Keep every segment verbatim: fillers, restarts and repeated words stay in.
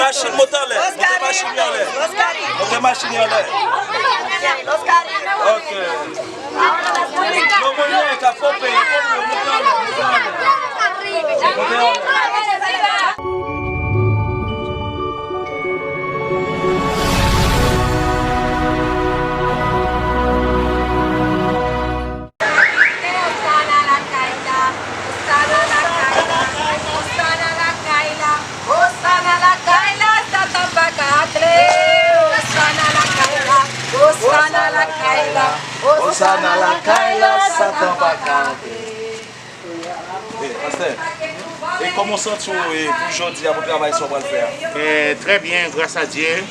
Machin, monte anlè. Monte machin yo anlè. Monte machin yo anlè. Ok. Yo mwen ka pope, pope, monte anlè, monte anlè. Monte anlè. Osana lakay la, Osana lakay la, Osana lakay la, Osana lakay la, Satan pa ka antre. Osana lakay la, Osana lakay la, Osana lakay la, Satan pa ka antre. Eh, pastè, e kòman w santi w, eh, pou jodi a, pou travay sa w pral fè a? Eh, trè byen, gras a Dye.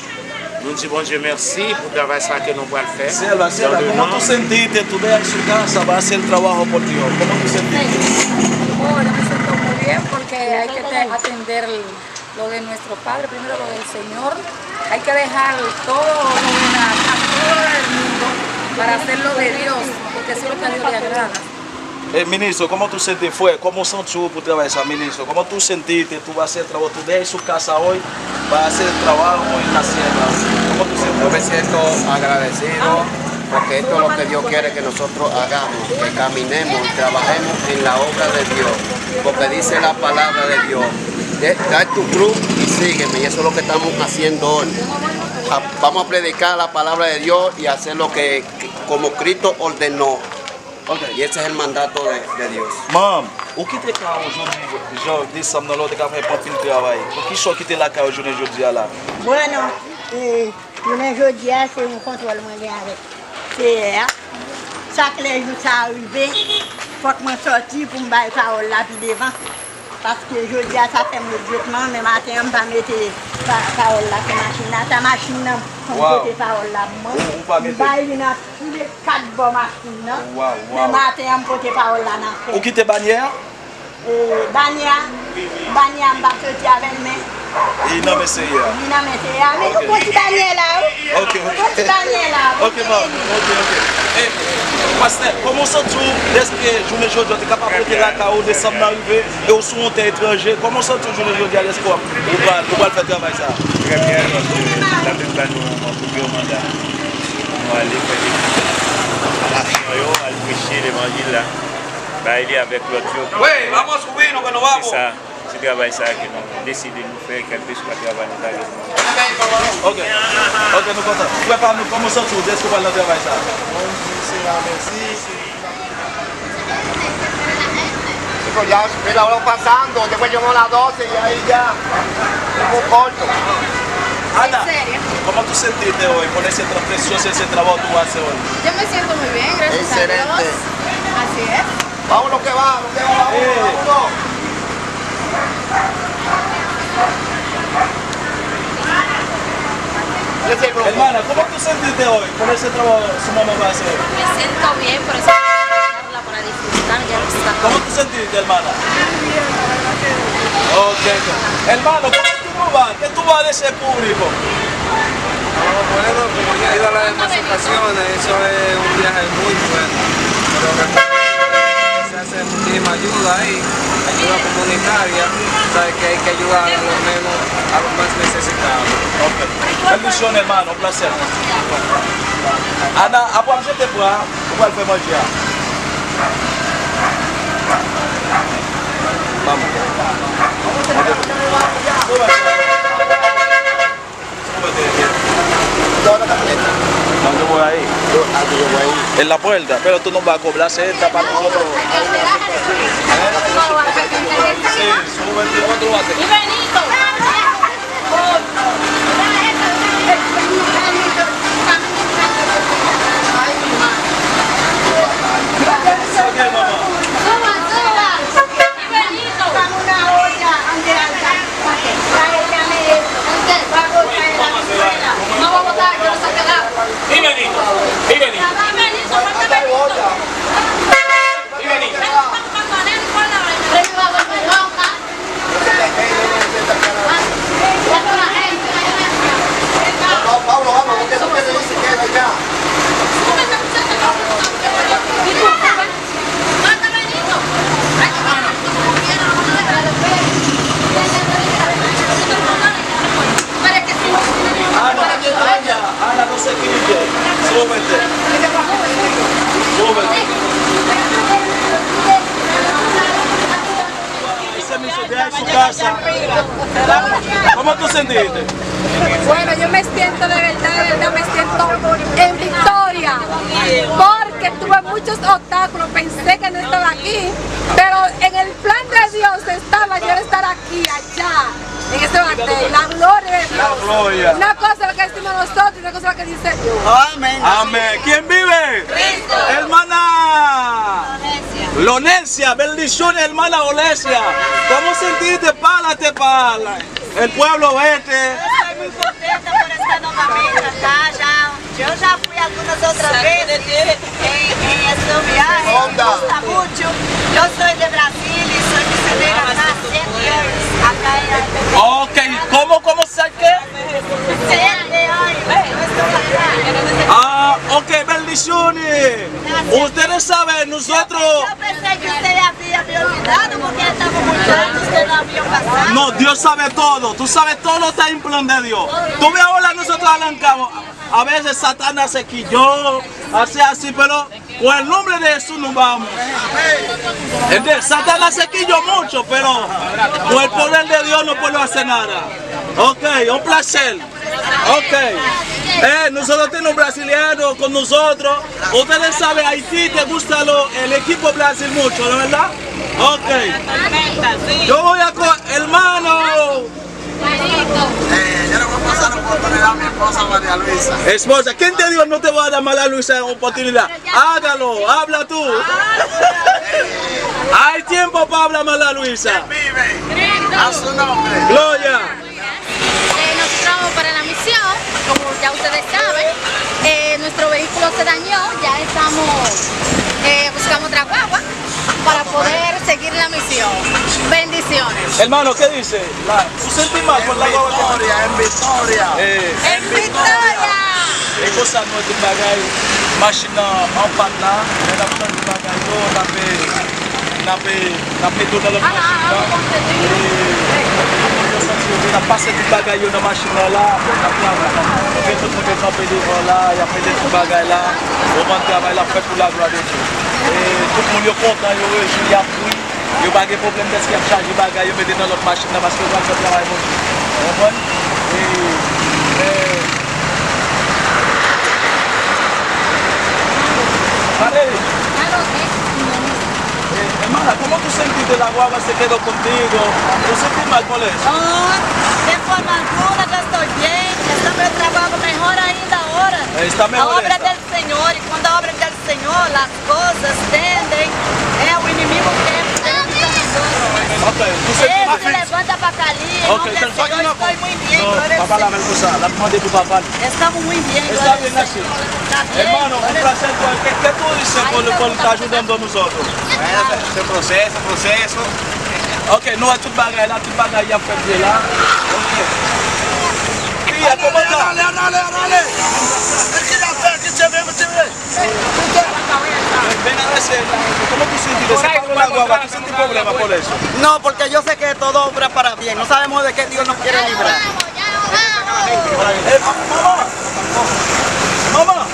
Nou di Bondye mèsi pou travay sa ke nou pral fè. Sierra, Sierra, ¿cómo tú sentiste tú de su casa va a hacer trabajo por Dios? ¿Cómo tú sentiste? Oh, yo me siento muy bien porque hay que te- atender lo de nuestro Padre, primero lo del Señor. Hay que dejar todo lo de la, todo el mundo para hacer lo de Dios, porque eso es lo que a Dios le agrada. Eh, ministro, ¿cómo tú sentiste? Fue, ¿cómo santi w pou travay sa, ministro? ¿Cómo tú sentiste? ¿Tú vas a hacer trabajo? ¿Tú dejas su casa hoy para hacer trabajo en la sierra? ¿Cómo tú sentiste? Yo me siento agradecido porque esto es lo que Dios quiere que nosotros hagamos, que caminemos y trabajemos en la obra de Dios, porque dice la palabra de Dios, "De- trae tu cruz y sígueme", y eso es lo que estamos haciendo hoy. A- Vamos a predicar la palabra de Dios y hacer lo que como Cristo ordenó. Ok. Y ese es el mandato de, de Dios. Manm, ou kite kay ou jodi, jan desanm nan la, ou te ka fè anpil travay. Pou ki sa w kite lakay ou jounen jodi a la? Bueno, eh, jounen jodi a, se yon kontwòl mwen gen avèk Seyè a. Chak lè jou sa a rive, fòk mwen sòti pou m bay pawòl la pi devan. Paske jodi a, sa fè m regretman, men maten an, m pa mete pa- pawòl la sou machin nan. Sa machin nan pou m pote pawòl la pou mwen. Ou, ou pa mete? M bay li nan tou le kat bò machin nan. Waw, waw. Men maten an, m pote pawòl la nan fè. Ou kite banyè a? E, banyè a, banyè a, m p ap soti avè l, men. Li nan men Seyè a. Li nan men Seyè a. Men nou pran ti banyè la, wi. Ok, ok. Pran ti banyè la. Ok, manm. Ok, ok. E, pastè, kòman w santi w dèske jounen jodi a w te kapab rete lakay ou, desanm nan rive, e w sou yon tè etranje? Kòman w santi w jounen jodi a dèske w ap, ou pral, ou pral fè travay sa a? Trè byen, paske Labib ba nou yon, yon manda. Nou ale fè disip nasyon yo, al preche levanjil la. Bay li avèk lòt yo. Wi, vamos, wi, nou konn wè. Se sa, se travay sa a ke nou deside nou fè, kèlkeswa travay nou ta gen. Ok. Ok, nou kontan. Frè pa nou, kòman w santi w dèske w pral nan travay sa a? Mwen di Seyè a mèsi. Chicos, ya mira, ahora pasando, después llegamos a las doce y ahí ya, estamos cortos. Ana, ¿cómo tú sentiste hoy con ese tra- precioso ese trabajo tú haces hoy? Yo me siento muy bien, gracias a Dios. Excelente. Así es. Vamos, lo que va, lo que va, vamos, vámonos. Hermana, ¿cómo tú sentiste hoy con ese trabajo su mamá va a hacer? Me siento bien, por eso la para disfrutar, ya no está. ¿Cómo tú sentiste, hermana? Ok, ok. Hermano, ¿cómo tú no vas? ¿Qué tú vas a decir al público? Ah, bueno, como ya he ido a las emancipaciones, eso es un viaje muy bueno. Pero que se hace muchísima ayuda ahí, ayuda comunitaria, sabes que hay que ayudar a los menos, a los más necesitados. Ok. Bendiciones, hermano, un placer. Ana, apre w ap jete bwa, ou pral fè manje a. Manman. Mande por ahí. Él la puerta, pero tú no vas a cobrar, se entra para nosotros. Sí, súbete, ¿cuánto lo hace? ¿Cómo tú sentiste? Bueno, yo me siento de verdad, de verdad me siento en victoria, porque tuve muchos obstáculos, pensé que no estaba aquí, pero en el plan de Dios estaba yo estar aquí, allá, en ese batey, la gloria de Dios. La gloria. Una cosa lo que decimos nosotros y una cosa lo que dice Dios. Amén. Amén. ¿Quién vive? Cristo. Hermana Lonesia, bendiciones, hermana Olesia. ¿Cómo sentiste? Párate para el pueblo este. Estoy muy contenta por estar nuevamente acá. Ya, yo ya fui algunas otras veces en, en este viaje. Me gusta mucho. Yo soy de Brasil y soy misionera acá siete años. Acá en Ok, ¿cómo, cómo se qué? Siete años. Yo estoy acá. Ah, ok, bendiciones. Ustedes saben, nosotros Yo pensé que usted había olvidado porque estaba muy tarde, usted no había pasado. No, Dios sabe todo. Tú sabes, todo está en plan de Dios. Tú ves, ahora nosotros arrancamos. A veces Satanás se quilló, hace así, pero con el nombre de Jesús nos vamos. ¿Entiendes? Satanás se quilló mucho, pero con el poder de Dios no puedo hacer nada. Ok, un placer. Ok. Eh, nosotros tenemos brasiliano con nosotros. Ustedes saben, Haití te gusta lo, el equipo Brasil mucho, ¿no verdad? Ok. Yo voy a co-, hermano. Eh, yo le voy a pasar la oportunidad a mi esposa María Luisa. Esposa, ¿quién te dijo no te voy a dar María Luisa oportunidad? Hágalo, habla tú. Hay tiempo para hablar María Luisa. Vive. A su nombre. Gloria. Eh, nosotros vamos para la misión, como ya ustedes saben, eh, nuestro vehículo se dañó, ya estamos, eh, buscamos otra guagua para poder seguir la misión. Bendiciones. Hermano, ¿qué dice? La, ¿tú sentís mal por la guagua que En victoria, en victoria. Eh. En victoria. E konsa nou wè tout bagay, machin nan an pàn la, lè n ap chanje bagay yo, n ap, n ap, n ap mete yo nan lòt machin nan. E, nou santi yo, n ap pase tout bagay yo nan machin nan la, apre n ap travay. Nou gen tout moun ki kanpe devan la, y ap mete tout bagay la, moman travay la ap fèt pou laglwa de Dye. E tout moun yo kontan, yo rejwi, y ap ri. Yo pa gen pwoblèm dèske y ap chaje bagay yo mete nan lòt machin nan, paske yo pral fè travay Bondye. Ou konprann? E, e, ale! E, hermana, ¿cómo tú sentiste la guagua? ¿Se quedó contigo? ¿Tú sentiste mal por eso? Oh, de forma alguna, yo estoy bien. Estamos trabajando mejor ainda ahora. Está mejor. La obra del Señor, y cuando obra del Señor, las cosas tenden, eh, o inimigo quiere quitar nosotros. Ok, tú se Él se levanta para salir, ok, no, yo estoy muy bien, no, gloria al Señor. Papá, la cosa, la mande pou papa. Estamos muy bien, gloria al Señor. Está bien, gracias. Está bien, hermano, un placer. ¿Qué, qué tú dices por, por estar ayudando a nosotros? Bueno, ese proceso, proceso. Ok, nou wè tout bagay la, tout bagay y ap fèt byen la. Ok. Ki a kòmandan? Ale, ale, ale, ale! Ki a fè, ki tire, ki tire? Ben, a veces, ¿cómo tú sientes? ¿Tú sientes problema por eso? No, porque yo sé que todo obra para bien. No sabemos de qué Dios nos quiere librar. Eh, mamá,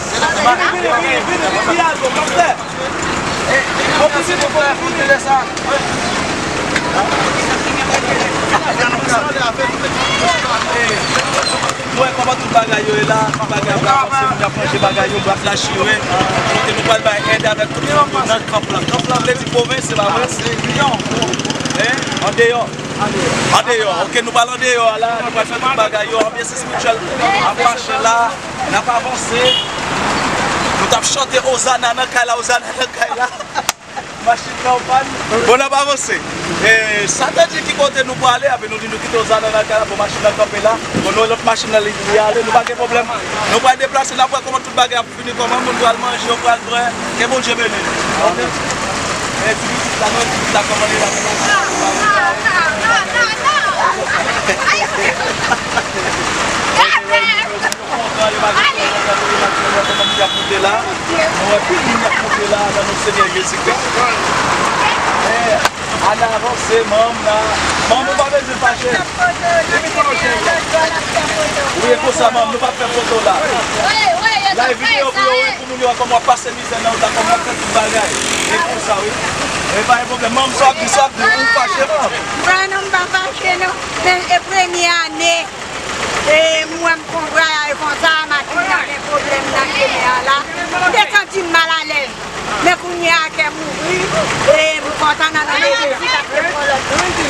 mamá, vini, vini, vini, vini, vini, algo, pastè. Bon, pitit, ou konn koute de sa. Nou wè kòman tout bagay yo ye la, tout bagay ap avanse, moun y ap ranje bagay yo, bwat la chire. Kote nou pral bay èd avèk tout moun yo nan kanp lan. Kanp lan vle di pwovens, se pa vre? Hein? Andeyò. Andeyò. Ok, nou pral andeyò a la, nou pral fè tout bagay yo, anbyans espirityèl ap mache la, n ap avanse. Nou t ap chante Ozana nan kay la, Ozana nan kay la. Machin nan an pàn. Bon, n ap avanse. E, sa te di ki kote nou prale, epi nou di nou kite Ozana nan kay la, bon, machin nan kanpe la. Bon, nou wè lòt machin nan li, li ale, nou pa gen pwoblèm. Nou pral deplase, n ap wè kòman tout bagay ap vini, kòman moun pral manje, yo pral bwè. Ke Bondye beni nou. Amèn. E, ti pitit la, nou wè ti pitit la kòman li la. Yo kontan, yo pa gen pwoblèm, yo pa gen pwoblèm, yo ap moute la. Nou wè pil moun y ap moute la nan non Senyè Jezi Kris. Eh, ann avanse, manm la. Manm, ou pa bezwen fache. Wi, e konsa, manm, nou p ap fè foto la. Live videyo pou yo wè, pou moun yo wè kòman w ap pase mizè nan wout la, kòman w ap fè tout bagay. E konsa, wi. E pa gen pwoblèm, manm, sa ap di, sa ap di, ou fache, manm? Mwen non, m pa fache, non. Men, e premye ane, e, m wè m konn vwayaje konsa, machin nan gen pwoblèm nan chemen an la. M te santi m malalèz. Men kounye a, kè m ouvri, e, m kontan nan non de Jezi, paske m gon lòt.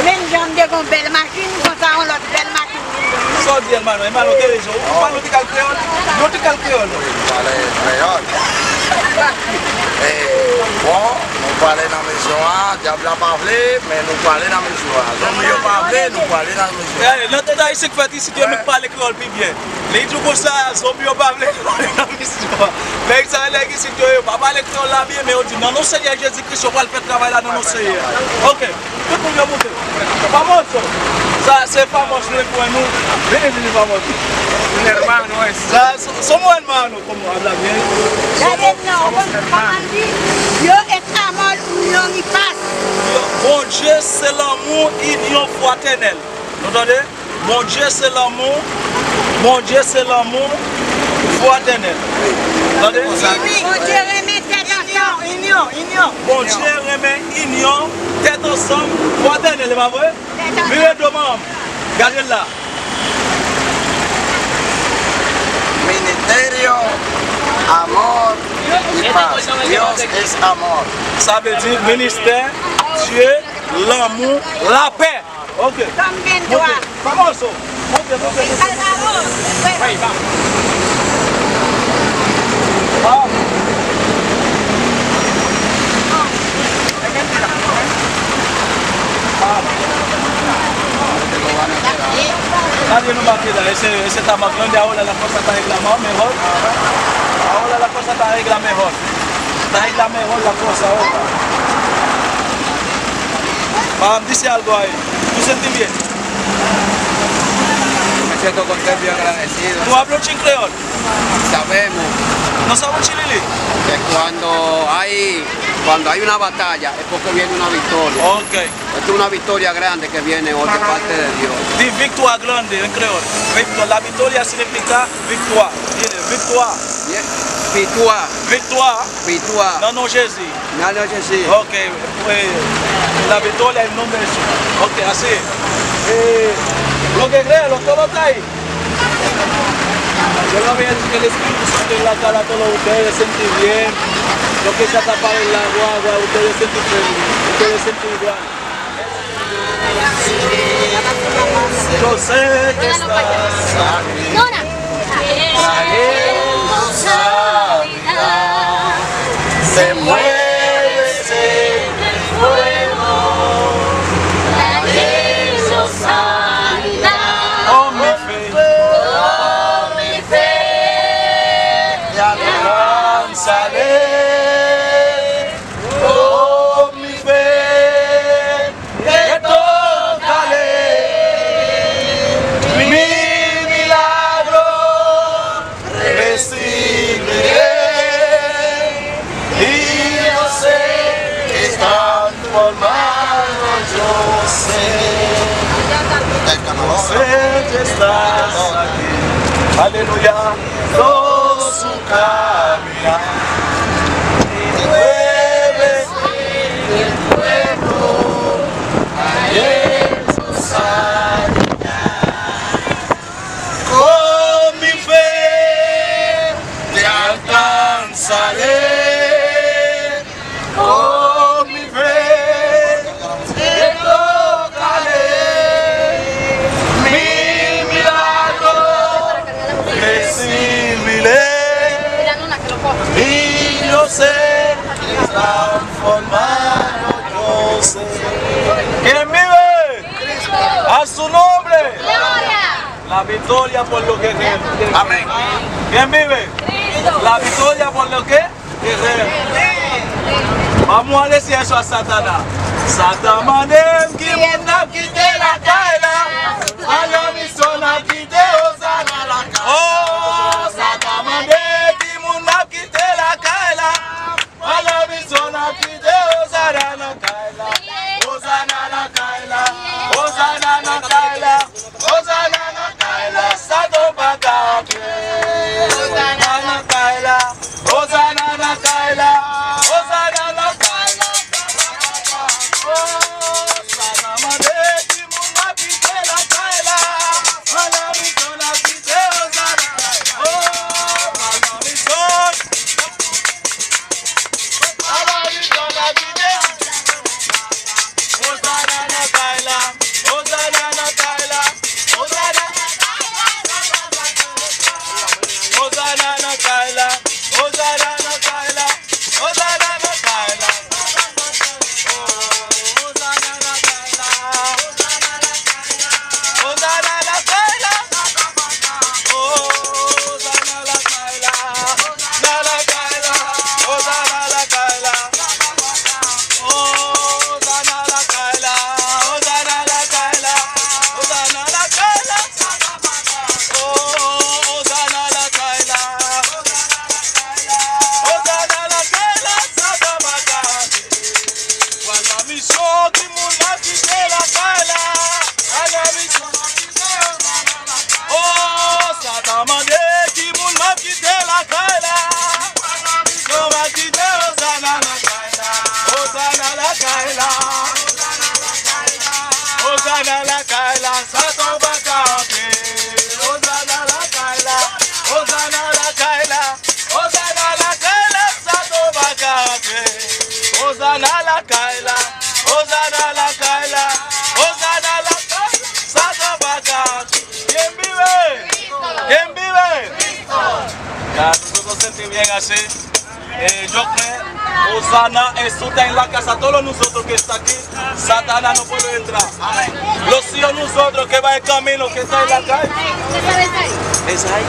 Menm jan m te gon bèl machin, m kontan yon lòt bèl machin. Sa w di, Elmano? Elmano, te rezon. Ou pale yon ti kal kreyòl? Yon ti kal kreyòl, non? Pale kreyòl. Eh, bon, nou pale nan mezon an, dyab la pa vle, men nou pale nan mezon an. Zonbi yo pa vle, nou pale nan mezon an. Eh, nan tout Ayisyen k fèt isit, yo menm pale kreyòl pi byen. Li di w konsa, zonbi yo pa vle, nou pale nan mezon an. Nèg sa yo, nèg isit yo, yo pa pale kreyòl la byen, men yo di, nan non Senyè Jezi Kris, yo pral fè travay la nan non Senyè a. Ok. Tout moun yo moute. Famoso. Sa se Famoso, nou pran nou. Vini, vini, Famoso. Mi hermano es. Sa, so-, somos hermano, como habla bien. Gade non, kòman di, Dios es amor, unión y paz. Bondye se lanmou, inyon, fratènèl. Nou tande? Bondye se lanmou. Bondye se lanmou fratènèl. Tande? Bondye renmen tèt ansanm. Inyon, inyon, inyon. Bondye renmen inyon, tèt ansanm, fratènèl, e pa vre? Vire do, manman. Gade l la. Ministerio, amor y paz. Dios es amor. Sa vle di ministè, Dye, lanmou, lapè. Ok. Monte. Famoso. Monte, monte, monte. Ah. Nadie nos va a quedar. Ese, ese está más grande ahora, la cosa está en la mejor. Ahora la cosa está en la mejor. Está en la mejor la cosa ahora. Vamos, dice algo ahí. ¿Tú sentís bien? Me siento contento y agradecido. ¿Tú hablas un chin creol? Sabemos. ¿No sabes un chilili? Que cuando hay, cuando hay una batalla, es porque viene una victoria. Ok. Esto es una victoria grande que viene hoy de parte de Dios. Di viktwa grande en kreyòl. Viktwa. La victoria significa viktwa. Dile, viktwa. Viktwa. Viktwa. Viktwa. Nan non Jezi. Nan non Jezi. Ok. Eh, la victoria en nombre de Jesús. Ok, así es. Eh, lo que cree, lo que lo está ahí. Yo lo voy a decir que el Espíritu Santo en la cara, todos ustedes sentí bien. Lo que se atrapa en la guagua, ustedes sentí feliz, ustedes sentí igual. Yo sé que estás aquí. Trayendo sanidad. Se mueve en el fuego. Trayendo sanidad. Con mi fe. Con mi fe. Y alcanzaré. Con mi fe. Te tocaré. Mi milagro. Recibiré, y yo sé que transformado yo sé. Yo sé que estás aquí. Aleluya. Todo su caminar. Y mueves el pueblo. Ayer tú sabías. Con mi fe te alcanzaré, con mi fe te tocaré, mi milagro recibiré, y yo sé que transformado yo sé. Quien vive a su nombre. Gloria. La victoria por lo que creen. Amén. ¿Quién vive? La victoria por lo que creen. Vamos a decir eso a Satanás. Satan mande ki moun ap kite lakay la. Malédiction ap kite Hosanna lakay la. Oh, Satan mande ki moun ap kite lakay la. Malédiction ap kite Hosanna nan kay la. Hosanna nan kay la. Hosanna nan kay la. Hosanna nan kay la. Satan pa ka antre. Hosanna nan kay la. Hosanna nan kay la. Hosanna nan kay la. Lakay la, Ozana lakay la, Ozana lakay la, Satan pa ka antre. Kenbe! Kenbe! Ya, nosotros sentimos bien así. Eh, yo creo, Ozana es su en la casa, todos nosotros que está aquí, Satanás no puede entrar. Los hijos nosotros que va el camino que está en la calle. Es ahí.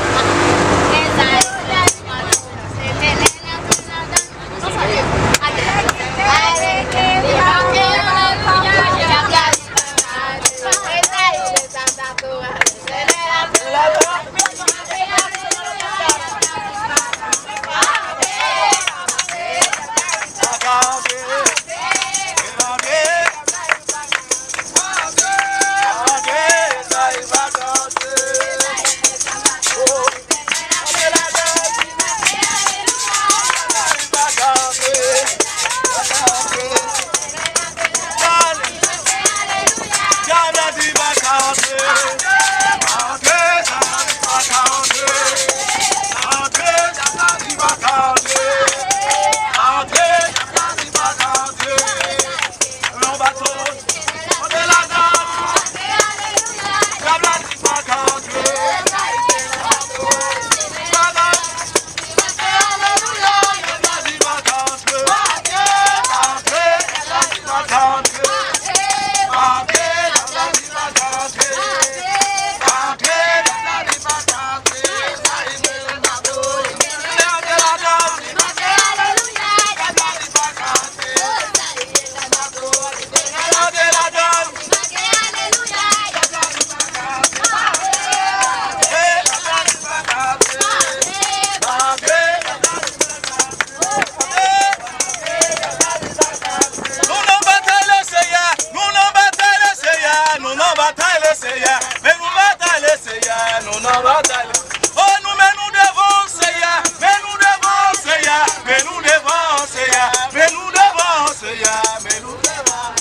Nou nan batay Lesenyè, nou nan batay Lesenyè, nou nan batay Lesenyè, men nou batay Lesenyè, nou nan batay Lesenyè. Oh, nou men nou devan Senyè, men nou devan Senyè, men nou devan Senyè, men nou devan Senyè, men nou devan.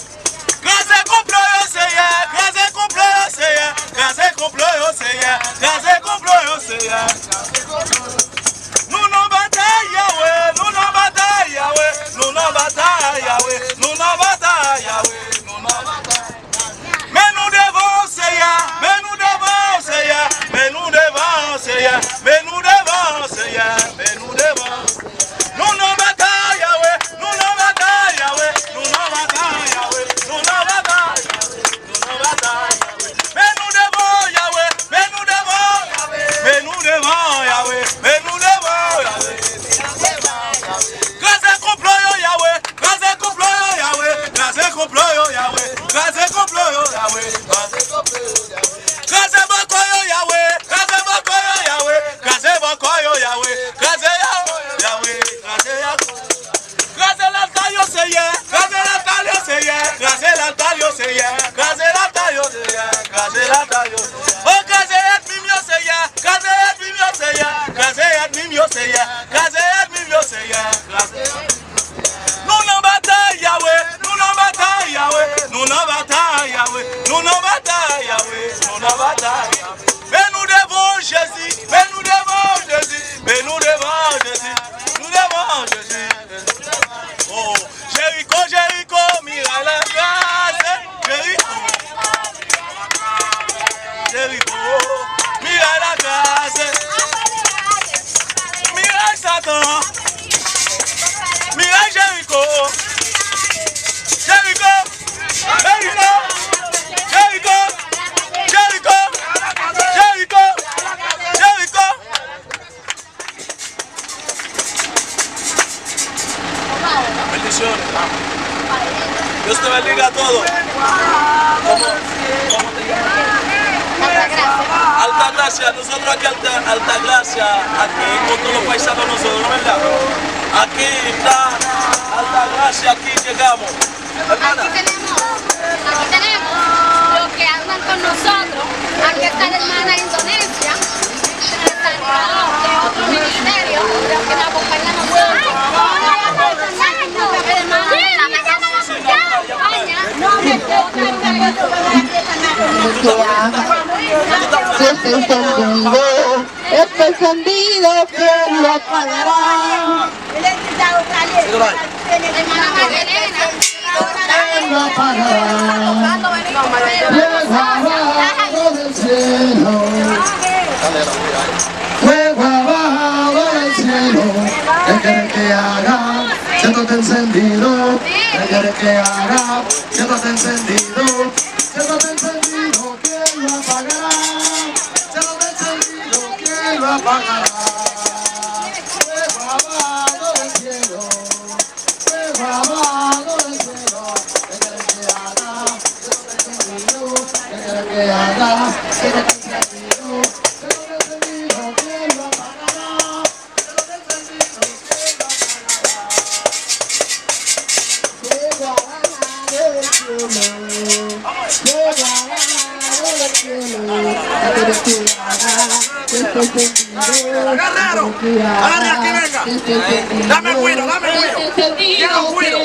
Kraze konplo yo, Senyè, kraze konplo yo, Senyè, kraze konplo yo, Senyè, kraze konplo yo, Senyè. Nou nan batay, Yawe, nou nan batay, Yawe, nou nan batay, Yawe, nou nan batay, Yawe, nou nan batay. Men nou devan Senyè, men nou devan Senyè, men nou devan Senyè, men nou devan Senyè, men nou devan. Nou nan batay, Yawe, nou nan batay, Yawe, nou nan batay, Yawe, nou nan batay, Yawe, nou nan batay, Yawe. Men nou devan, Yawe, men nou devan, Yawe, men nou devan, Yawe, men nou devan, Yawe. Kraze konplo yo, Yawe, kraze konplo yo, Yawe, kraze konplo yo, Yawe, kraze konplo yo, Yawe, kraze konplo yo, Yawe. Kraze bòkò yo, Yawe, kraze bòkò yo, Yawe, kraze bòkò yo, Yawe, kraze yo, Yawe, kraze yo. Kraze lalta yo, Senyè, kraze lalta yo, Senyè, kraze lalta yo, Senyè, kraze lalta yo, Senyè, kraze lalta yo. Oh, kraze ènmi m yo, Senyè, kraze ènmi m yo, Senyè, kraze ènmi m yo, Senyè, kraze ènmi m yo, Senyè, kraze. Nou nan batay, Yawe, nou nan batay, Yawe, nou nan batay, Yawe, nou nan batay, Yawe, nou nan batay. Men nou devan Jezi, men nou devan Jezi, men nou devan Jezi, nou devan Jezi. Oh, Jeriko, Jeriko, miray la kraze, Jeriko. Jeriko, miray la kraze. Miray Satan. Miray Jeriko. Jeriko. Jeriko. Jeriko. Jeriko. Jeriko. Jeriko. Bendiciones. Dios te bendiga a todos. ¿Cómo, cómo te llamas? Altagracia. Nosotros aquí, Alta, Altagracia, aquí con todos los paisanos nosotros, ¿no verdad? Aquí está Altagracia, aquí llegamos. Aquí tenemos, aquí tenemos los que andan con nosotros. Aquí está la hermana Indonesia, que salió de otro ministerio, los que nos acompañan a nosotros. Hermana España. Fuego encendido, fuego encendido, ¿quién lo apagará? Hermana Magdalena. Fuego abajo del cielo, fuego abajo del cielo, ¿qué quieres que haga? Si esto está encendido, ¿qué quieres que haga? Si esto está encendido, si esto está encendido, ¿quién lo apagará? Si esto está encendido, ¿quién lo apagará? Fuego abajo del cielo. Fuego abajo del cielo, ¿qué quieres que haga? Yo no te he entendido, ¿qué quieres que haga? Yo no te he entendido, yo no te he entendido, ¿quién lo apagará? Yo no te he entendido, ¿quién lo apagará? Fuego abajo del cielo, fuego abajo del cielo, ¿qué quieres que haga? Guerrero, a la de aquí venga. Dame cuido, dame cuido. Quiero cuido.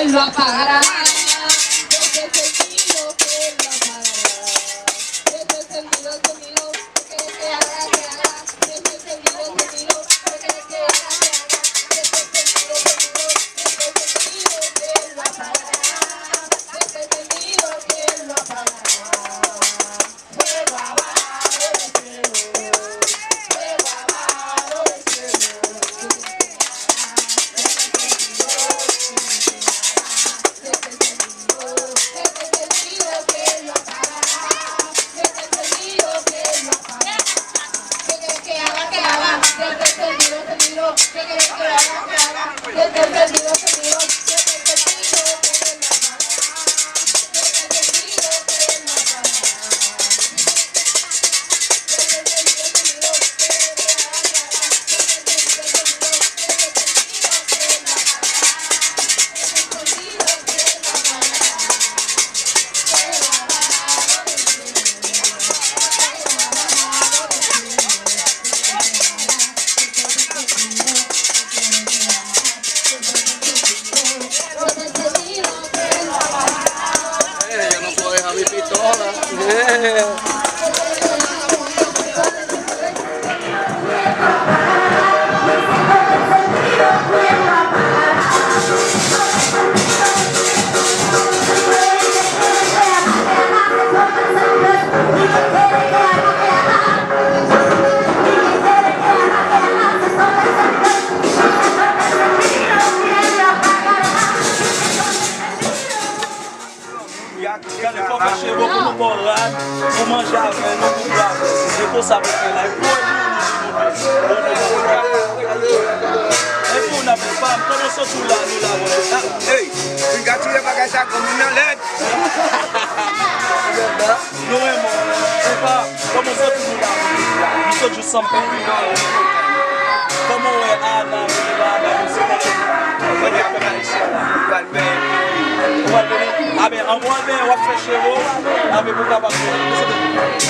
Eh, yo no puedo dejar mi pistola. Eh. Gade, fò fè cheve pou nou ba w rad, pou manje avè nou, pou bwè avè nou. Se konsa pou fè la. E pou nou, nou, nou, nou, nou. E pou n ap fè, kòman soti w la, nou la, bon. Ey, vin ka tire bagay sa, granmoun nan lèd. Nou renmen w. Epa, kòman w soti nou la? Nou sot jis anpè. Kòman w wè Ana, Ana, nou se kòman? Mwen di apèl Ayisyen la. Ou pral benyen. Ou pral benyen? Aben, anvan w al benyen, w ap fè cheve w. Aben, pou w kapab benyen.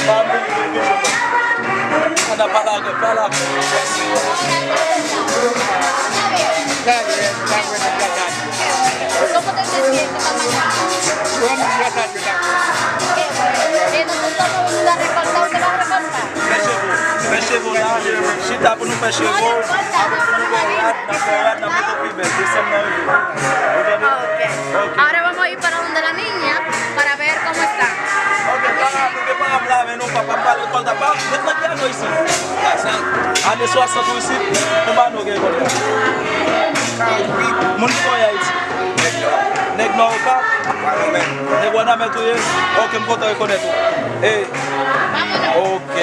Pa bliye, nou bezwen w. Ana, pale avè, pale avè. Mèsi. ¿Cómo te estás viendo esta mañana? Bueno, gracias a Dios. Qué bueno. Eh, nosotros vamos a recortar, ¿usted va a recortar? Fè cheve w. Fè cheve w la. Chita pou nou fè cheve w. Apre pou nou ba w rad, n ap ba w rad, n ap mete w pi bèl. Desann nan rive. Ou tande? Ah, ok. Ok. Ahora vamos a ir para donde la niña para ver cómo está. Ok, para, nou gen para m la, men nou pa, pa, pa, lekòl ta pa, met nan pyano isit. Ane swasant ou isit, konba nou gen konnen. Moun ki konn Ayiti. Nèg Nò Okap. Nèg Wanament ou ye? Ok, m kontan rekonèt ou. Ey. Ok.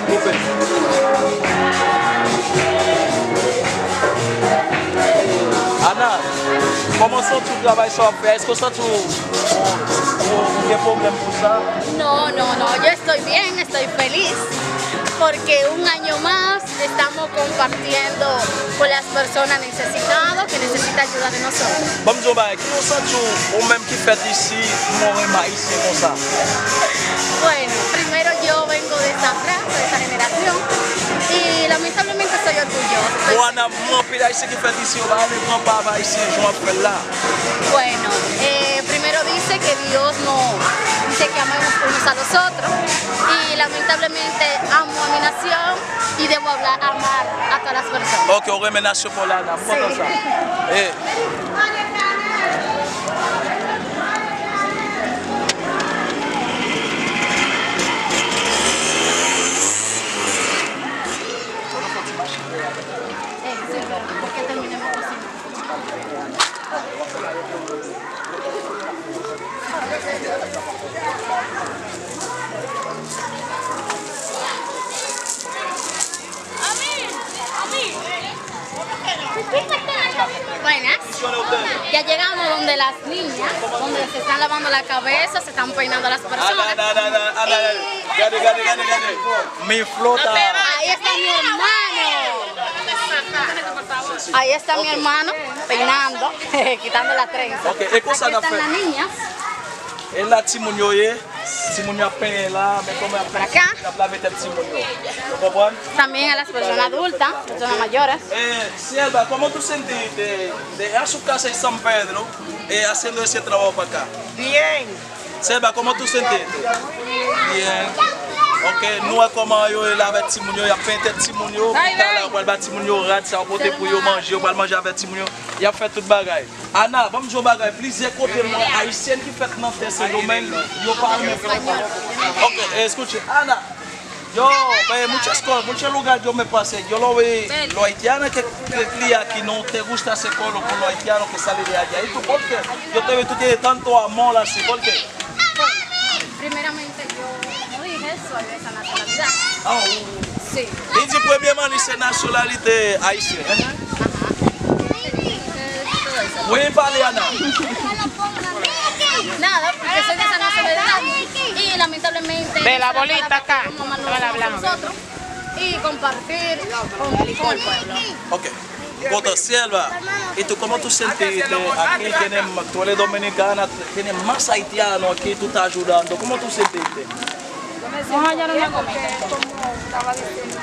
Koupe. Ana, kòman w santi w travay sa w ap fè? Èske w santi w, w, w gen pwoblèm pou sa? No, no, no, yo estoy bien, estoy feliz, porque un año más estamos compartiendo con las personas necesitadas que necesitan ayuda de nosotros. Ban m di w yon bagay, ki w santi w, ou menm ki fèt isi, ou renmen Ayisyen konsa? Bueno, primero yo vengo de esa raza, de esa generación, y lamentablemente soy orgullosa. Soy Bon, Ana, anpil Ayisyen ki fèt isi, yo pa renmen pran pa avè Ayisyen, jan w ap fè l la. Bueno, eh, primero dice que Dios no dice que amemos unos a los otros, y la Lamentablemente amo a mi nación y debo hablar, amar a todas las personas. Ok, ou renmen nasyon pa w la, Ana. M kontan sa. Eh. Buenas. Ya llegamos donde las niñas, donde se están lavando la cabeza, se están peinando las personas. Ana, Ana, Ana, Ana, Ana, Ana. Gade, gade, gade, gade. Mi flota. Ahí está mi hermano. Ahí está mi hermano peinando, quitando la trenza. Ok, e konsa n ap fè. Aquí están las niñas. E la timoun yo ye. Timoun yo ap penyen la, men kòman y ap fè? Por acá. Y ap lave tèt timoun yo. Ou konprann? También a las personas adultas, personas mayores. Eh, Sierva, ¿cómo tú sentiste de, de a su casa en San Pedro, eh, haciendo ese trabajo para acá? Bien. Sierva, ¿cómo tú sentiste? Bien. Ok, nou wè kòman yo ye la avèk timoun yo, y ap penyen tèt timoun yo, pou talè yo pral ba timoun yo rad, sa yo pote pou yo manje, yo pral manje avèk timoun yo, y ap fè tout bagay. Ana, ban m di w yon bagay, plizyè kote m wè ayisyèn ki fèt nan tè Sendomeng, yo pa renmen fè. Ok, escuche, Ana, yo, eh, muchas cosas, muchos lugares yo me pasé, yo lo vi, los haitianos que, que cría aquí no te gusta ese color con los haitianos que sale de allá, y tú, ¿por qué? Yo te vi, tú tienes tanto amor así, ¿por qué? Primeramente, yo, como dije, soy de esa nacionalidad. Ah, oh. Sí. Li di premyeman li se nasyonalite ayisyèn. Wi, pale, Ana. Nada, porque soy de esa nacionalidad y lamentablemente... De la bolita acá, toda la blanca. Nosotros y compartir con, con el pueblo. Ok. Potansiyèl, va. Y tú, ¿cómo tú sentiste aquí? Tienes, tú eres dominicana, tienes más haitianos aquí, tú estás ayudando. ¿Cómo tú sentiste? Vamos a hallar una comida. Como estaba diciendo,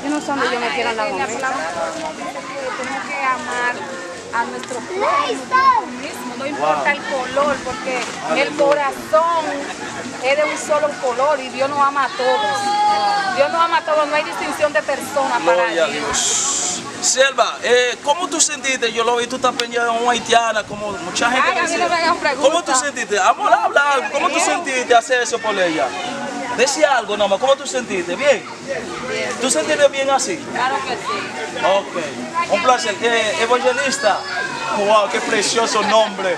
yo no sé dónde yo me quiero la comida. Tenemos que amar a nuestro prójimo como a nosotros mismos, no importa el color, porque el corazón es de un solo color y Dios nos ama a todos. Dios nos ama a todos, no hay distinción de personas para Dios. Gloria a Dios. Sierva, eh, ¿cómo tú sentiste? Yo lo vi, tú estás pendiente a una haitiana, como mucha gente me dice. Ay, a mí no me hagan preguntas. ¿Cómo tú sentiste? Amor, habla algo. ¿Cómo tú sentiste hacer eso por ella? Decía algo nada más. ¿Cómo tú sentiste? ¿Bien? ¿Tú sentiste bien así? Claro que sí. Ok. Un placer. Eh, evangelista. Wow, qué precioso nombre.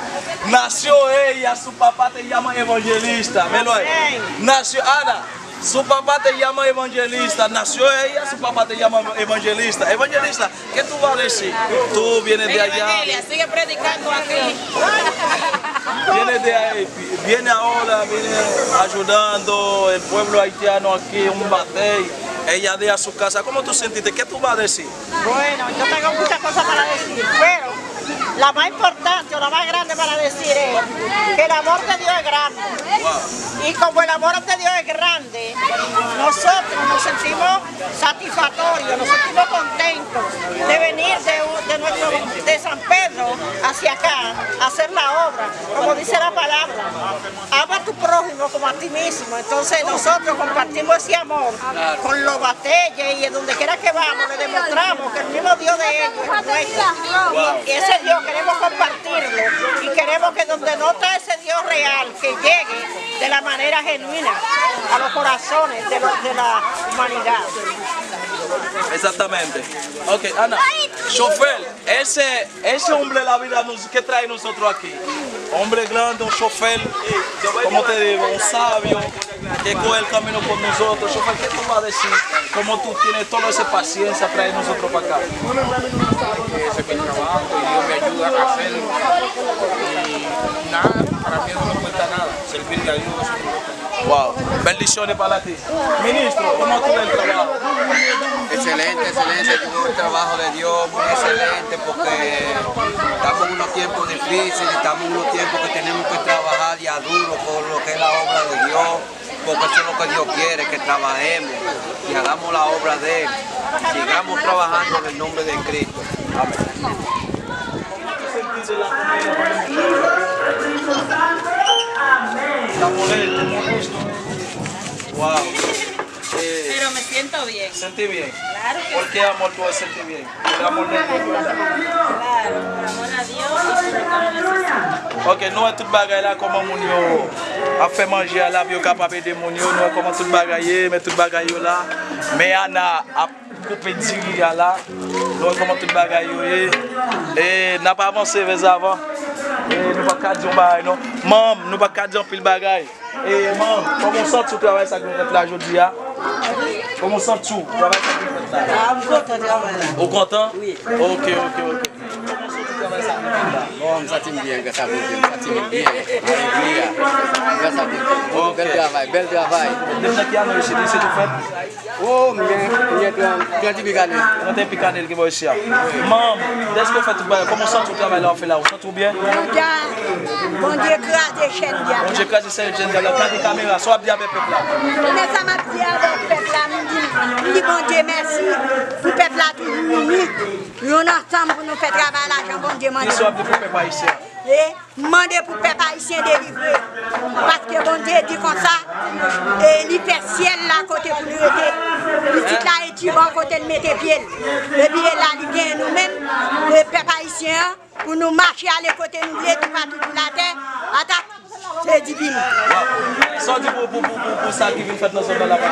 Nació ella, su papá te llama evangelista. Velo ahí. Amén. Nació Ana. Su papá te llama evangelista. Nació ella, su papá te llama evangelista. Evangelista, ¿qué tú vas a decir? Tú vienes de allá. Evangelia, sigue predicando aquí. Viene de ahí, viene ahora, viene ayudando el pueblo haitiano aquí, un batey. Ella deja su casa. ¿Cómo tú sentiste? ¿Qué tú vas a decir? Bueno, yo tengo muchas cosas para decir, pero la más importante o la más grande para decir es que el amor de Dios es grande. Y como el amor de Dios es grande, nosotros nos sentimos satisfactorios, nos sentimos contentos de venir de, de nuestro, de San Pedro hacia acá a hacer la obra, como dice la palabra. Ama a tu prójimo como a ti mismo. Entonces nosotros compartimos ese amor con los bateyes y en donde quiera que vamos le demostramos que el mismo Dios de ellos es nuestro. Y ese Dios queremos compartirlo y queremos que donde no está ese Dios real, que llegue de la manera genuina a los corazones de, los, de la humanidad. Exactamente. Ok, Ana, chofer, ese, ese hombre de la vida nos, que trae nosotros aquí. Hombre grande, un chofer, como te digo, un sabio, que coge el camino con nosotros. Chofer, ¿qué tú vas a decir? ¿Cómo tú tienes toda esa paciencia traer nosotros para acá? Bueno, hermano, no sabe que ese es mi trabajo y Dios me ayuda a hacerlo. Y nada, para mí eso no cuesta nada, servirle a Dios. Wow, bendiciones para ti. Ministro, ¿cómo tú ves el trabajo? Excelente, excelente. Yo veo el trabajo de Dios muy excelente porque estamos en unos tiempos difíciles, estamos en unos tiempos que tenemos que trabajar ya duro por lo que es la obra de Dios, porque eso es lo que Dios quiere, que trabajemos y hagamos la obra de Él. Sigamos trabajando en el nombre de Cristo. Amén. Wow. Pero me siento bien. Senti byen? Claro que sí. Porque amor tú vas a sentir bien. El amor de Dios. Claro, por amor a Dios y por lo que me necesita. Ok, nou wè tout bagay la, kòman moun yo ap fè manje a la pou yo kapab ede moun yo. Nou wè kòman tout bagay ye, men tout bagay yo la. Men Ana ap koupe diri a la. Nou wè kòman tout bagay yo ye. E n ap avanse vèzavan. E nou pa ka di yon bagay non. Manm, nou pa ka di anpil bagay. E manm, kòman w santi w travay sa k vin fèt la jodi a? Kòman w santi w travay sa k vin fèt la? Ah, m kontan travay la. Ou kontan? Wi. Ok, ok, ok. Kòman w santi w travay sa k vin fèt la? Bon, m santi m byen, gras a Bondye, m santi m byen. Alelouya. Gras a Bondye. Bon, bèl travay, bèl travay. Depi nan ki ane w isit? Isit ou fèt? Oh, m gen, m gen trant, trant epi ane. Trant epi ane l gen bò isi a. Manm, dèske w fè tout bagay, kòman w santi w travay la w ap fè la? Ou santi w byen? Bondye, Bondye kraze chèn dyab la. Bondye kraze chèn dyab la. Gade kamera, sa w ap di avèk pèp la? Men sa m ap di avèk pèp la, m di, m di Bondye mèsi pou pèp la toujou ini. Youn ansanm pou nou fè travay la jan Bondye mande. Kisa w ap di pou pèp ayisyen an? E m mande pou pèp ayisyen delivre. Paske Bondye di konsa, e li fè syèl la kote pou li rete. Pitit la e Liban kote l mete pye l. Epi e la li genyen nou menm, e pèp ayisyen an, pou nou mache ale kote nou vle, toupatou sou latè, ata se divin. Sa w di pou, pou, pou, pou, pou sa ki vin fèt nan zòn nan la, pa?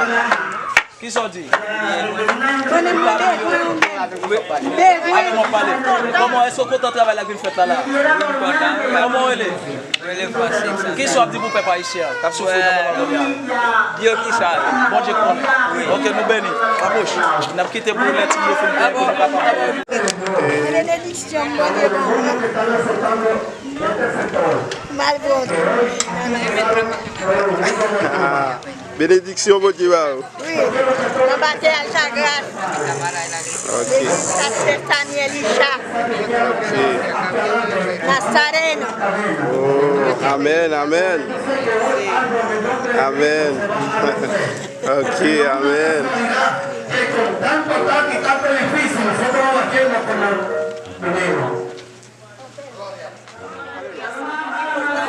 Kisa w di? Konnen m bezwen ou menm. Bezwen. Avè m w ap pale. Kòman, èske w kontan travay la k vin fèt la la? Kòman w rele? Kisa w ap di pou pèp ayisyen an k ap soufri nan moman kounye a? Di yo kisa? Bondye konnen. Ok, nou beni. Apwoche. N ap kite pou lè timoun yo fin pale pou nou kapab. Benediksyon Bondye ban ou. Mal bon. Benediksyon Bondye ba ou. Wi, nan batè Alta Gras. Ok. Pastè Samuel Richard. Ok. Nazareno. Oh, amèn, amèn. Amèn. Ok, amèn.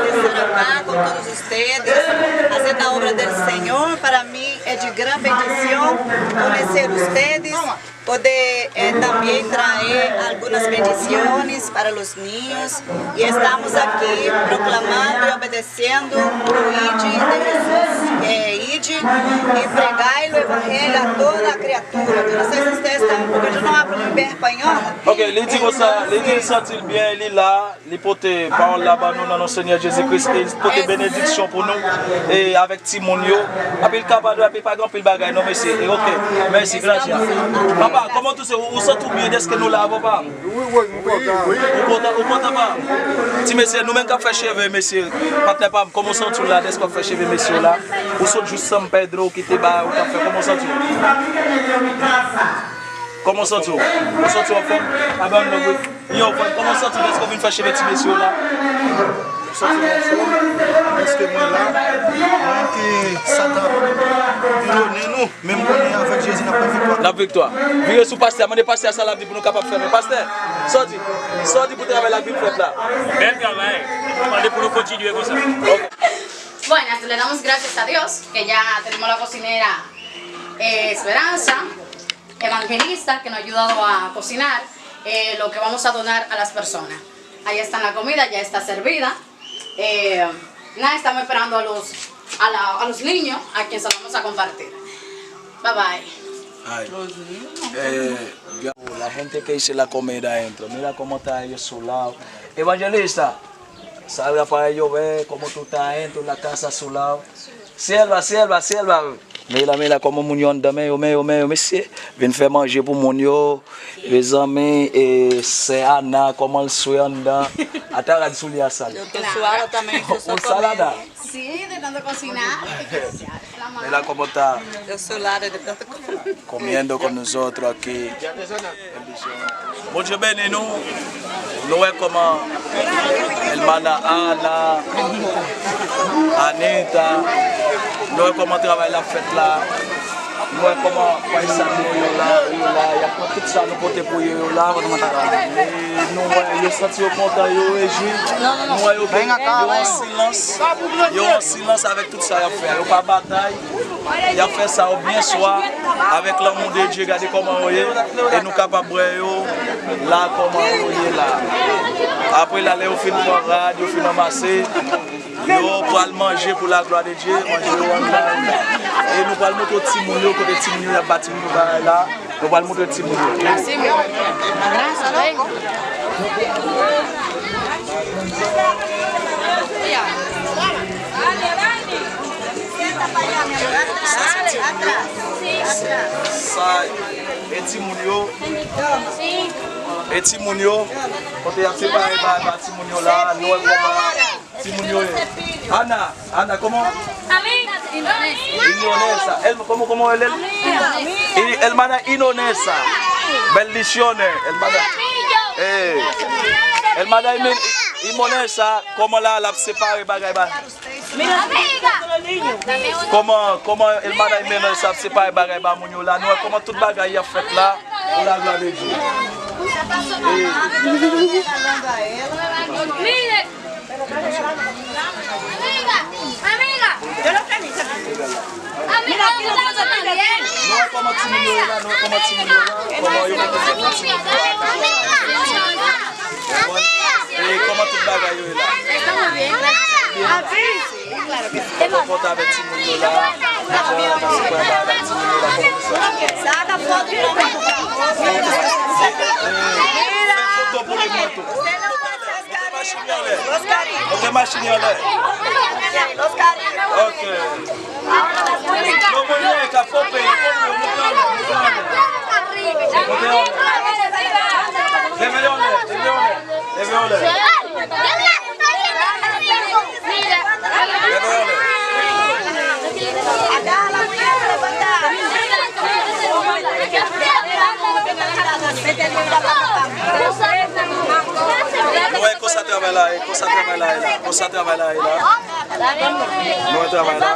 Estar acá con todos ustedes, hacer la obra del Señor. Para mí es de gran bendición conocer ustedes, poder, eh, también traer algunas bendiciones para los niños. Y estamos aquí proclamando y obedeciendo o ID de Jesus, eh, ID, y pregar el evangelio a toda criatura. Yo no sé si ustedes están, porque yo no hablo bien español. Ok, li di konsa, li di l santi l byen, li la, li pote pawòl la ban nou nan non Senyè Jezi Kris, e li pote benediksyon pou nou, e avèk timoun yo. Anpil ka pa dwe, anpil pa gen anpil bagay non, mesye. E ok, mèsi, gras a. Papa, kòman w tou se, ou, ou santi w byen dèske nou la, papa? Wi, wi, m kontan. Ou kontan, ou kontan, papa? Ti mesye, nou menm k ap fè cheve, mesye, patnè pa m, kòman w santi w la dèske w ap fè cheve mesye w la? Ou sot jis San Pedro, ou kite bagay, ou t ap fè, kòman w santi w? Kòman w santi w? Ou santi w anfòm? A ban m non, wi. Yo, frè, kòman w santi w dèske w vin fè cheve ti mesye w la? M santi m anfòm, dèske mwen la, mwen ki Satan tounen nou, men m konnen avèk Jezi n ap fè viktwa. N ap viktwa. Vire sou pastè a, mande pastè a sa l ap di pou nou kapab fèmen. Pastè, sa w di? Sa w di pou travay la k vin fèt la? Bèl travay. Mande pou nou kontinye konsa. Ok. Buenas, le damos gracias a Dios que ya tenemos la cocinera, eh, Esperanza Evangelista, que nos ha ayudado a cocinar, eh, lo que vamos a donar a las personas. Ahí está la comida, ya está servida. Eh, nada, estamos esperando a los, a la, a los niños, a quienes vamos a compartir. Bye bye. Ay. Eh, la gente que dice la comida adentro. Mira cómo está ellos su lado. Evangelista, salga para ellos ver cómo tú estás adentro, la casa a su lado. Sierva, sierva, sierva. Mira, mira cómo moun yo anndan, men yo, men yo, men yo, mesye. Vin fè manje pou moun yo. Mezanmi, e sè Ana, kòman l swe anndan? Ata rad soulye a sal. Yo te swe a, también hizo su comida. Un salada. Sí, de tanto cocinar. Mira cómo está comiendo con nosotros aquí. Bondye beni nou. Nou wè kòman Elmana Ana, Anita, nou wè kòman travay la ap fèt la. Nou wè kòman Kwaysan nou yo la, yo la, y ap pran tout sa nou pote pou yo, yo la. E nou wè yo santi yo kontan, yo rejwi. Nou wè yo, yo an silans, yo an silans avèk tout sa y ap fè a. Yo pa batay, y ap fè sa yo byen swa, avèk lanmou de Dye, gade kòman yo ye, e nou kapab wè yo la, kòman yo ye la. Apre la, lè yo fin pran rad, yo fin ranmase, yo pral manje pou laglwa de Dye, manje yo anndan. E nou pral montre timoun yo, kote timoun yo, y ap ba timoun yo bagay la. Nou pral montre timoun yo. Sa, e timoun yo. E timoun yo. Kote y ap separe bagay ba timoun yo la, nou wè kòman timoun yo ye. Ana, Ana, kòman? Inonesa. El, kòman, kòman el, el? I-, hermana Inonesa. Bendiciones, hermana. Eh. Hermana Imen-, Imonesa, kòman la, l ap separe bagay ba. Kòman, kòman hermana Imenesa ap separe bagay ba moun yo la? Nou wè kòman tout bagay y ap fèt la, pou laglwa de Dye. Eh. Nou wè kòman timoun yo ye la, nou wè kòman timoun yo la, kòman yo mete tèt ansanm. E kòman tout bagay yo ye la. Yo kontan avèk timoun yo la, jan n ap separe bagay ba timoun yo la, kòman nou fè. Fè foto pou li mwen tou. Monte machin yo anlè. Monte machin yo anlè. Ok. Yo mwen yo ka pope, pope, monte anlè, monte anlè. Monte anlè. Leve yo anlè, leve yo anlè, leve yo anlè. Leve yo anlè. Nou wè konsa travay la ye, konsa travay la ye la, konsa travay la ye la. Nou wè travay la.